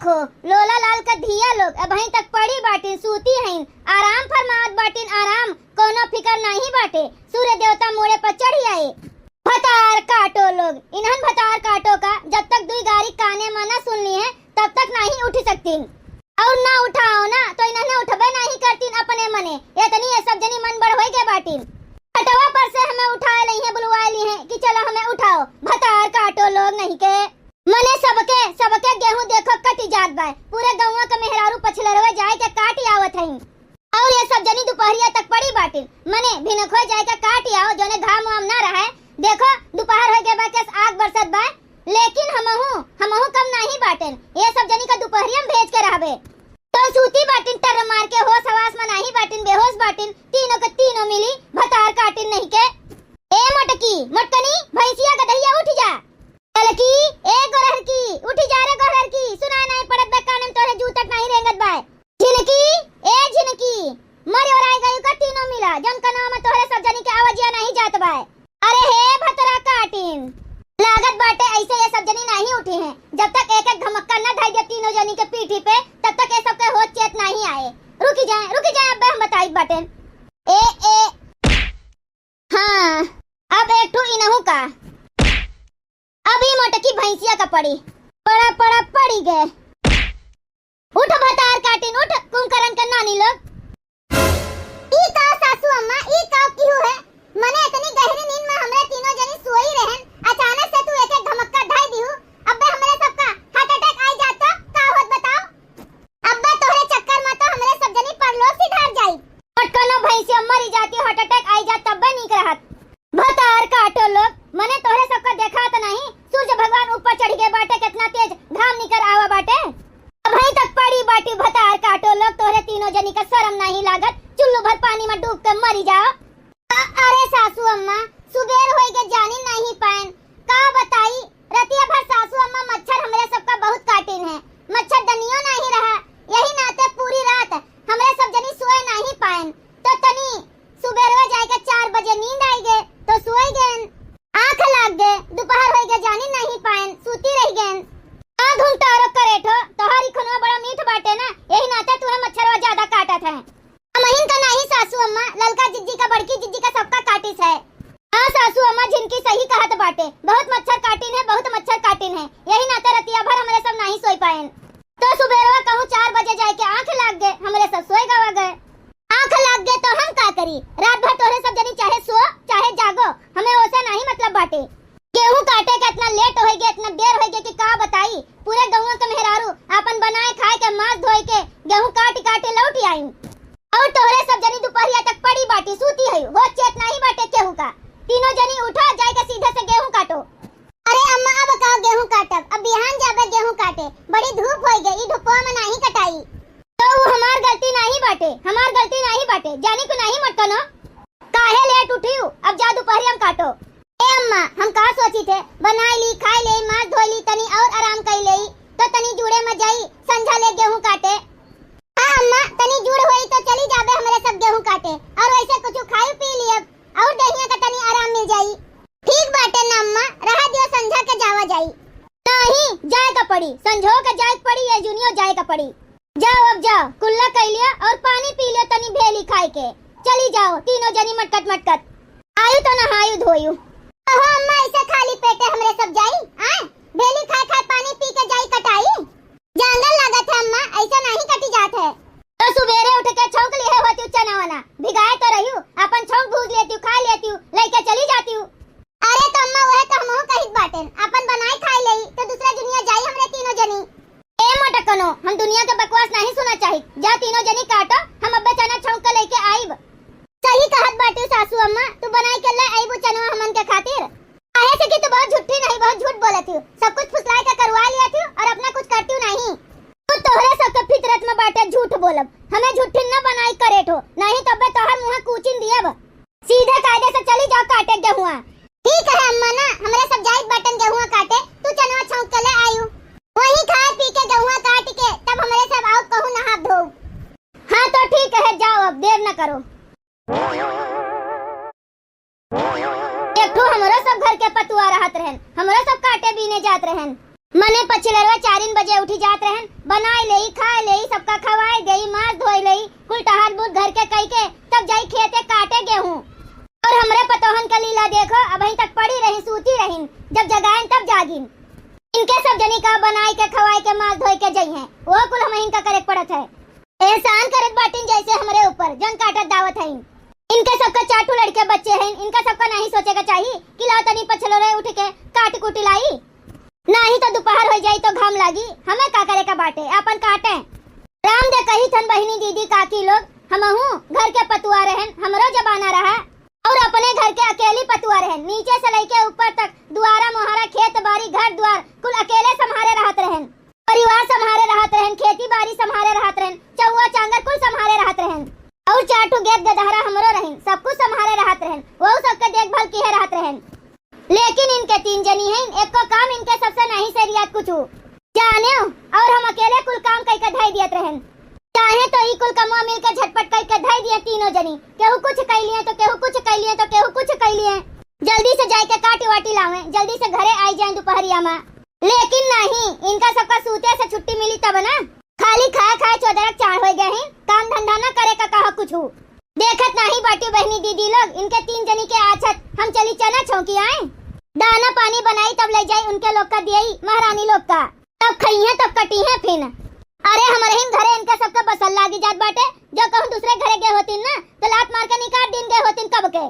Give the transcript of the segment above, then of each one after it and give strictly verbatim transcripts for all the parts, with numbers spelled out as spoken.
देखो, लोला लाल का धिया लोग अबहीं तक पड़ी बाटिन, सूती हईन, आराम फरमावत बाटिन, आराम, कौनो फिकर नाहीं बाटे। सूर्य देवता मोड़े पर चढ़ी आए। भतार काटो लोग, इन्हन भतार काटो का, जब तक दुई गारी काने मा ना सुन ली है, तब तक नाहीं उठ सकतीन। और ना उठाओ ना, तो इन्हन उठबे नाहीं करतीन अपने मने। इतनी ये सब जनी मन बड़ होई गए बाटिन। खटवा पर से हमें उठाए लई है, बुलवाए ली है कि चलो हमें उठाओ। भतार काटो लोग नहीं के। मने सबके, सबके गेहूं देखो कटी जात बाय। पूरे गौवा के मेहरारू पछलरवे जाए के काटी आवत हईं। और ये सब जनी दुपहरिया तक पड़ी बाटिन। मने भिनखवे जाए के काटी आओ, जोने घाम वाम ना रहे। देखो, दुपहर हो गए बा, केस आग बरसत बाय, लेकिन हमहू, हमहू कम नाहीं बाटिन। ये सब जनी का दुपहरिया में भेज के रहबे। तो सूती बाटिन टर मार के, होश हवास में नाहीं बाटिन, बेहोश बाटिन, तीनों के तीनों मिली, भतार काटिन नहीं के। ए मोटकी, मोटकनी, भैंसिया गदहिया उठ जा। ललकी, ए गोरहर की, उठी जा रे गोरहर की, सुनाए नाहीं पड़त बा काने में तोरे जू तक नाहीं रेंगत बाय। झिनकी, ए झिनकी, मर ओराए गयू का तीनों मिला, जौन कनवा में तोहरे सब जनी के आवाजिया नाहीं जात बाय। अरे हे भतरा काटिन, लागत बाटे ऐसे ये सब जनी नाहीं उठी हैं। जब तक एक एक धमक्का न धई दे तीनों जनी के पीठी पे, तब तक ये सब के होश चेत नाहीं आए। रुकी जाए, रुकी जाए, अब्बे हम बताइत बाटेन। ए, ए, हाँ, अब एक ठो इनहू का। अब ई मोटकी भैंसिया का पड़ी। पड़ा, पड़ा, पड़ी गए। उठ भतार काटिन, उठ, कुंभकरन के नानी लोग। ई का सासू अम्मा, ई का किहू है? मने इतनी गहरी नींद में हमरे तीनों जनी सोई रहन, अचानक से तू एक एक धमक्का ढाई दिहू। अब्बे हमरे सबका heart attack आई जात तो का होत बताओ? अब्बे तोहरे चक्कर में तो हमरे सब जनी परलोक सिधार जाई। पटकनो भैंसिया मरी जाती, heart attack आई जात तब्बे नीक रहत। भतार काटो लोग, मने तोहरे सबका देखा त नहीं, सूर्य भगवान ऊपर चढ़ गए बाटे, कितना तेज घाम निकर आवा बाटे। अबहीं तक पड़ी बाटी भतार काटो लोग, तोहरे तीनों जनी का शर्म नहीं लागत, चुल्लू भर पानी में डूब के मरी जाओ। अ-, अरे सासू अम्मा, सुबेर होई के जानी नहीं पाएन, का बताई, रतिया भर सासू अम्मा मच्छर हमरे सबका बहुत काटिन है, मच्छरदनियो नहीं रहा, यही नाते पूरी रात हमरे सब जनी सोए नहीं पाएन। तो तनी सुबेरवा जाए के चार बजे नींद आई गए तो सोए गएन, आँख लाग गए, दोपहर होई गए जानी नहीं पाएन, सूती रह गएन। आ घुंघटारो करेठो, तोहारी खुनवा बड़ा मीठ बाटे ना, यही नाते तुहे मच्छरवा ज्यादा काटत है। हमहिन का नाही सासू अम्मा, ललका जिज्जी का, बड़की जिज्जी का, सबका काटिस है। हाँ सासू अम्मा, झिनकी सही कहत बाटे, बहुत मच्छर काटिन है, बहुत मच्छर काटिन है, यही नाते रतिया भर हमरे सब नाही सोई पाएन। तो सुबेरवा कहूँ चार बजे जाए के आँख लाग गए, हमरे सब सोए गवा गए। आँख लाग गए तो हम का करी, रात भर तोहरे सब जनी चाहे सो चाहे जागो, हमें ओसे नाही मतलब बाटे। गेहूं काटे के इतना लेट होई गए, इतना देर होई गए कि का बताई। पूरे गौवा के मेहरारू आपन बनाए खाए के, मांस धोए के, गेहूं काट काटे लौट आई। और तोहरे सब जनी दोपहरिया तक पड़ी बाटी, सूती है, होश चेत नाही बाटे केहू का। तीनों जनी उठो, जाए के सीधे से गेहूं काटो। अरे अम्मा, अब का गेहूं काटब, अब बिहान जाबे गेहूं काटे, बड़ी धूप होई गई, ई धूपवा में नाही कटाई। तो वो हमार गलती नाही बाटे, हमार गलती नाही बाटे, जानी को नाही मटकनो। काहे लेट उठियू? अब जा दुपहरिया में काटो। ए अम्मा, हम का सोची थे, बनाई ली, खाई ले, मांस धोई ली, तनी और आराम कई ले, तो तनी जूड़े में जाई, संझा ले गेहूं काटे। हाँ अम्मा, तनी जूड़ होई तो चली जाबे हमरे सब गेहूं काटे, और वैसे कुछ खाई पी ली अब, और देहिया का तनी आराम मिल जाई। ठीक बाटे ना अम्मा, रहा दियो, संझा के जावा जाई। नहीं, जाए का पड़ी, संझो के जाए के पड़ी, ये जुनियो जाए का पड़ी। जाओ अब जाओ, कुल्ला कई लिया और पानी पी लिया तनी भेली खाए के। चली जाओ तीनों जनी मटकत मटकत। आयु तो नहायु धोयु। ओहो अम्मा, ऐसे खाली पेटे हमरे सब जाई? आय, भेली खाए खाए पानी पी के जाई कटाई? जांगर लागत है अम्मा, ऐसे नाही कटी जात है। तो सुबेरे उठ के छौंक लिहे होती चना वना, भिगाए तो रहियु, अपन छौंक भूज लेती, खा लेती, लेके चली जाती। अरे तो अम्मा, वह तो हमहू कहित बाटेन, अपन बनाई खाई लेई, तो दूसरा दुनिया जाई हमरे तीनों जनी। ए मोटकनो, हम दुनिया के बकवास नाही सुना चाहित। जा तीनों जनी काटो, हम अब्बे चना छौंक के लेके आइब। सही कहत बाटी सासू अम्मा, तू बनाई के ले आइबू चनवा हमन के खातिर। काहे से कि तू बहुत झूठी नाही, बहुत झूठ बोलत हूँ। सब कुछ फुसलाए के करवा लिया थी और अपना कुछ करती नहीं। तू तोहरे सबके फितरत में बाटे झूठ बोलब। हमें झूठिन न बनाई करेठो, नहीं तो अब्बे तोहर मुँह कूचिन दियब। सीधे कायदे से चली जाओ काटे गेहुआ। ठीक है अम्मा ना, हमरे सब जाइत बाटन गेहुआ काटे, तू चनवा छौंक के ले आयु। वही खाए पी के गेहुआ काट के तब हमरे सब आओ कहूँ नहाब धोब। हाँ तो ठीक है, जाओ अब देर न करो। एक ठो हमरो सब घर के पतुआ रहत रहन, हमरो सब काटे बीने जात रहन। मने पछिलरवा चारिन बजे उठी जात रहन, बनाए लेई, खाए लेई, सबका खवाए देई, माज धोए लेई, कुल टहल बूत घर के कई के, तब जाई खेते काटे गेहूं। और हमरे पतोहन का लीला देखो, अबहीं तक पड़ी रही, सूती रहिन, जब जगाइन तब जागिन। इनके सब जनी का बनाए के, खवाए के, माज धोए के जइहें, वो कुल हमहिन का करे के पड़त है। एहसान करत बाटिन जैसे हमरे ऊपर, जौन काटत दावत हईन। इनके सबका चार ठो लड़के बच्चे हईन, इनका सबका नाहीं सोचे के चाही कि लाओ तनी पछिलरवे उठ के काट कूट लाई। नाहीं तो दुपहर होइ जाई तो घाम लागी, हमें का करे का बाटे, आपन काटे। राम दे कही थन बहिनी, दीदी, काकी लोग, हमहू घर के पतुआ रहन, हमरो जमाना रहा, और अपने घर के अकेली पतुआ रहन, नीचे से लइके ऊपर तक दुआरा मोहारा, खेत बारी, घर द्वार कुल अकेले सम्हारे रहत रहन, परिवार सम्हारे रहत रहन, खेती बारी सम्हारे रहत रहन, चौवा चांगर कुल सम्हारे रहत रहन, और चार ठो गेद गदहरा हमरो रहन, सब कुछ सम्हारे रहत रहन, वहू सबके देखभाल किहे रहत रहन। लेकिन इनके तीन जनी हैं, एको काम इनके सबसे नाहीं सरियात कुछ। जानेउ, और हम अकेले कुल काम कई के धई दियत रहन। चाहे तो ई कुल कमवा मिल के झटपट कई के धई दिए तीनों जनी, केहू कुछ कई लिए तो केहू कुछ कई लिए तो केहू कुछ कई लिए। जल्दी से जाए के काटी वाटी लावे, जल्दी से घरे आई जाए दुपहरिया में। लेकिन नाहीं, इनका सबका सूते से छुट्टी मिली तब ना। खाली खाए खाए चोदरक चाड़ होइ गए हैं, काम धंधा ना करे का कहा कुछ। देखत नाहीं बाटी बहिनी दीदी लोग, इनके तीन जनी के आछत हम चली चना छौंकी आए। दाना पानी बनाई तब ले जाई उनके लोग का दियई महारानी लोग का। तब खइहें तब कटिहें फिन। अरे हमरे हिन घरे इनके सबके बसल लागी जात बाटे, जो कहूँ दूसरे घरे गए होतीन ना तो लात मार के निकाल दीन गए होतीन कब के।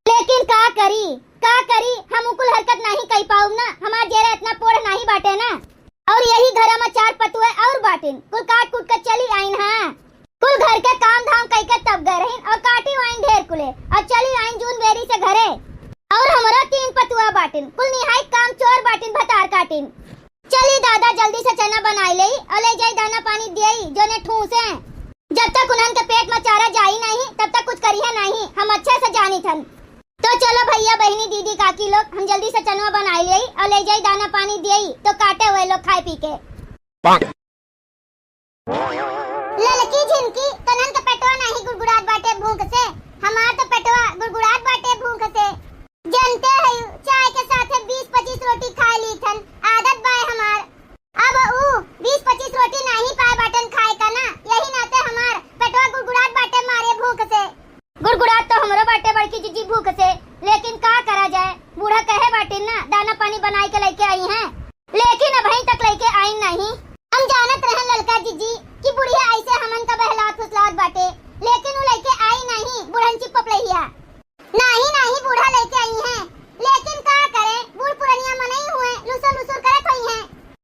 लेकिन का करी, का करी, हम उ कुल हरकत नाहीं कई पाउब ना, हमार जेरे इतना पोढ़ नाहीं बाटे ना। और यही घरा में चार पतुए और बाटिन, कुल काट कूट के चली आइन। हाँ, कुल घर के काम धाम कई के तब गए रहिन और काटी आइन ढेर कुले और चली आइन जून बेरी से घरे। और हमरो तीन पतुआ बाटिन, कुल निहायत काम चोर बाटिन, भतार काटिन। चली दादा, जल्दी से चना बनाई लेई और ले जाई दाना पानी दियई, जोने ठूसे। जब तक उन्हन के पेट में चारा जाई नाहीं, तब तक कुछ करिहे नाहीं, हम अच्छे से जानी थन। तो चलो भैया, बहिनी, दीदी, काकी लोग, हम जल्दी से चनवा बनाई लेई और ले जाई दाना पानी दियई, तो काटे हुए लोग खाए पी के। ललकी झिनकी, तनन के पेटवा नाहीं गुड़गुड़ात बाटे भूख से, हमार तो पेटवा गुड़गुड़ात बाटे भूख से। जनते हयू, चाय के साथे बीस पच्चीस रोटी खाए ली थन, आदत बाय हमार। अब ऊ बीस पच्चीस रोटी नाहीं पाए बाटन खाए का ना, यही नाते हमार पेटवा गुड़गुड़ात बाटे मारे भूख से। गुड़गुड़ात तो हमरो बाटे बड़की जिज्जी भूख से, लेकिन का करा जाए, बूढ़ा कहे बाटिन ना, दाना पानी बनाई के लइके आई हैं, लेकिन अबहीं तक लइके आइन नाहीं। हम जानत रहन ललका जिज्जी कि बुढ़िया ऐसे हमन का बहलात फुसलात बाटे, लेकिन उ लइके आई नाहीं, बुढ़न चिप पपलहिया। नाहीं, नाहीं, बूढ़ा लइके आई हैं, लेकिन का करे, बूढ़ पुरनिया मनई हुए, लुसुर लुसुर करत होई हैं।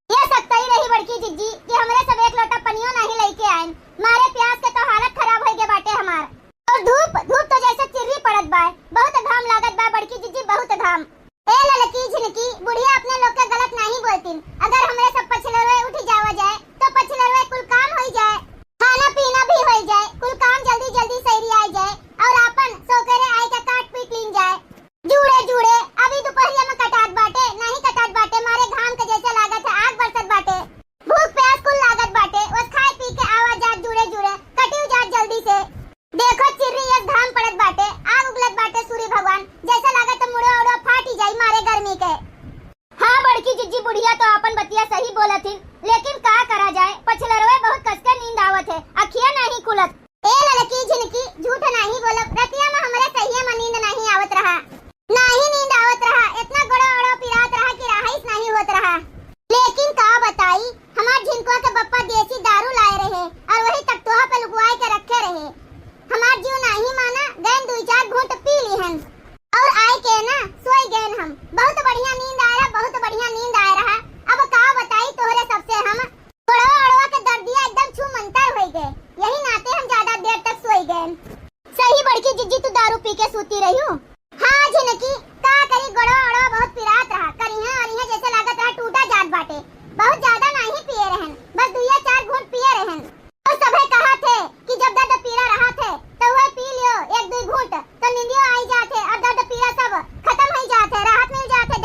ये सकतई रही बड़की जिज्जी कि हमरे सब एक लोटा पनियो नाहीं लइके आइन, मारे प्यास के तो हालत खराब होई गे बाटे हमार। और धूप, धूप तो जैसे चिर्री पड़त बाय, बहुत घाम लागत बा बड़की जिज्जी, बहुत घाम। ए ललकी झिनकी, बुढ़िया अपने लोग के गलत नाहीं बोलतीन। अगर हमरे सब पछिलरवे उठ जावा जाए, तो पछिलरवे कुल काम होई जाए, खाना पीना भी होई जाए, कुल काम जल्दी जल्दी सैरी आई जाए और आपन सौकेरे आए के काट पीट लीन जाए। जूड़े जूड़े अभी दुपहरिया में कटात बाटे, नाहीं कटात बाटे, मारे घाम के जैसे लागत है आग बरसत बाटे। भूख प्यास कुल लागत बाटे, बस खाए पी के आवा जात जूड़े जूड़े, कटियो जात जल्दी से। देखो चिर्री यस घाम पड़त बाटे, आग उगलत बाटे सूर्य भगवान, जैसे लागत मुड़वा उड़वा फाटी जाई मारे गर्मी के। हाँ बड़की जिज्जी, बुढ़िया तो आपन बतिया सही बोलत हिन, लेकिन का करा जाए, पछिलरवे बहुत कस के नींद आवत है, अखिया नाहीं खुलत। ए ललकी झिनकी, झूठ नाहीं बोलब, रतिया में हमरे सहिया में नींद नाहीं आवत रहा, नाहीं नींद आवत रहा, इतना गोड़वा ओड़वा पिरात रहा कि रहाइस नाहीं होत रहा। लेकिन का बताई, हमार झिनकुआ के बप्पा देसी दारू लाए रहे और वही तख्तोहा पे लुकवाए के रखे रहे। हमार जीव नाहीं माना, गैन दुई चार घूंट पी लिहन और आए के ना सोई गैन हम। बहुत बढ़िया नींद आए रहा, बहुत बढ़िया नींद आए रहा। अब का बताई तोहरे सबसे हम, गोड़वा ओड़वा के दर्दिया एकदम छू मंतर होई गए। यही नाते हम ज्यादा देर तक सोई गए। सही बड़की जिज्जी, तू दारू पी के सूती रही हो? हाँ झिनकी, का करी, गोड़वा ओड़वा बहुत पिरात रहा, करिहे और इहे जैसे लागत रहा टूटा जात बाटे। बहुत ज्यादा नाहीं पिए रहन, बस दुइया चार घूंट पिए रहन। तो सभे कहा थे कि जब दर्द पीरा रहा थे तो वह पी लियो एक दुई घूंट, तो निंदियो आई जात है और दर्द पीरा सब खत्म हो जात है, राहत मिल जात है,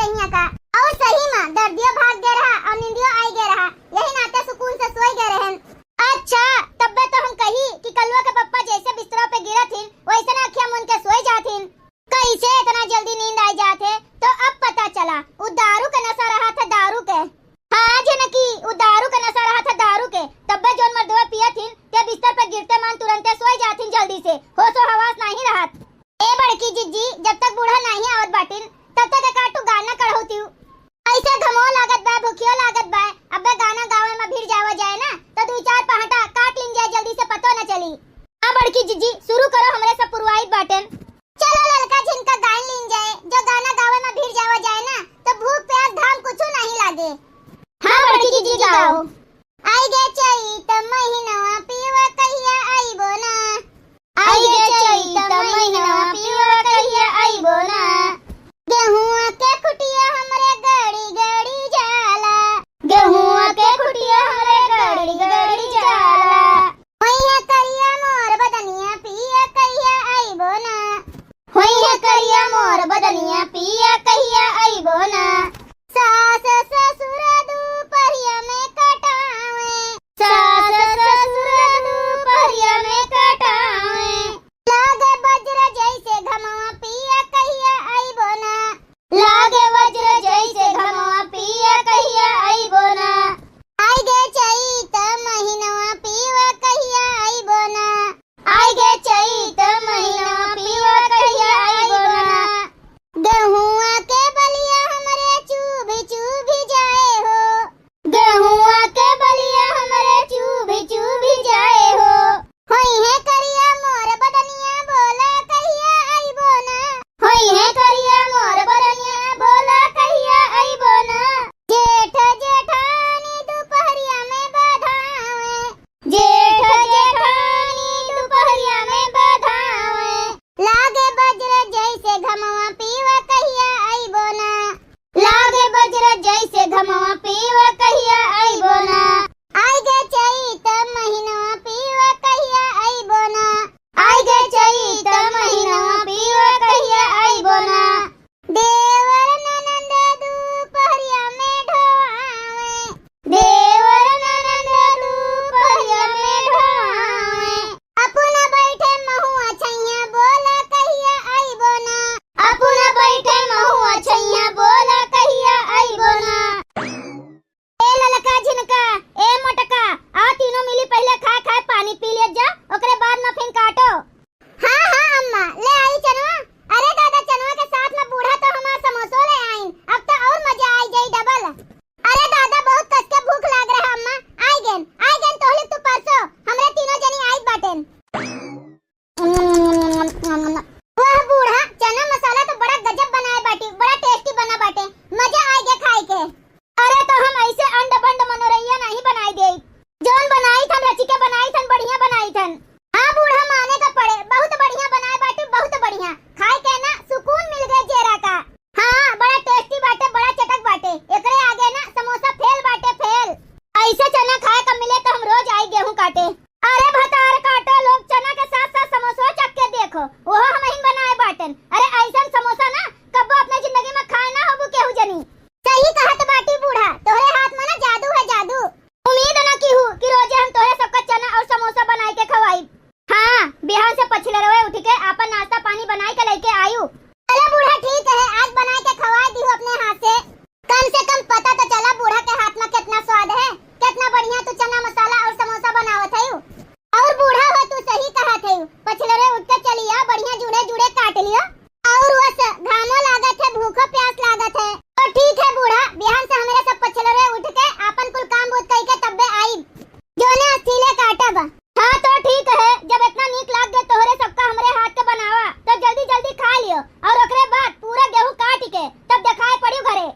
हाँ तो ठीक है, जब इतना नीक लाग गए तोहरे सबका हमरे हाथ के बनावा, तो जल्दी जल्दी खा लियो और ओकरे बाद पूरा गेहूं काट के तब दिखाए पड़ियो घरे।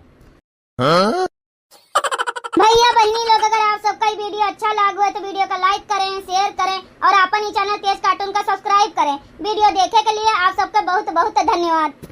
हाँ? भैया बहिनी लोग, अगर आप सबका ये वीडियो अच्छा लाग हुए तो वीडियो का like करें, share करें और अपन ही चैनल तेज कार्टून का subscribe करें। वीडियो देखे के लिए आप सबका बहुत बहुत धन्यवाद।